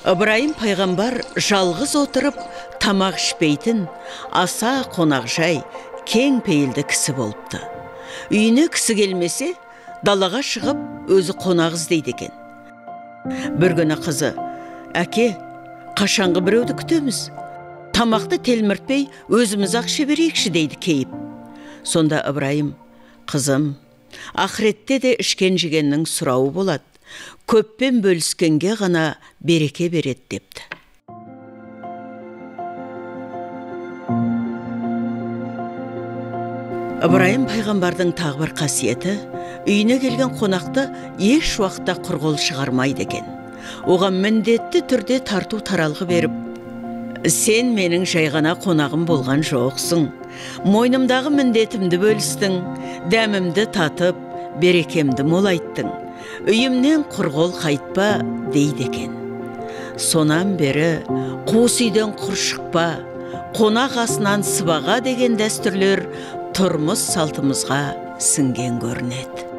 Ыбырайым пайғамбар жалғыз отырып тамақ ішпейтін, аса қонақжай, кең пейілді кісі болыпты. Үйіне кісі келмесе, далаға шығып өзі қонақ іздейді екен. Бір күні қызы: «Әке, қашанғы біреуді күтеміз? Тамақты телміртпей өзіміз ақ іше берейікші», дейді кейіп. Сонда Ыбырайым: «Қызым, ақыретте де ішкен жегеннің сұрауы болады. Көппен бөліскенге ғана береке береді», депті. Ыбырайым пайғамбардың тағы бір қасиеті, үйіне келген қонақты еш уақытта құр қол шығармайды екен. Оған міндетті түрде тарту таралғы беріп, «Сен менің жай ғана қонағым болған жоқсың. Мойнымдағы міндетімді бөлістің, дәмімді татып, берекемді молайттың. Үйімнен құр қол қайтпа», дейді екен. Сонан бері қуыс үйден құр шықпа, қонақ асынан сыбаға деген дәстүрлер тұрмыс салтымызға сіңген көрінеді.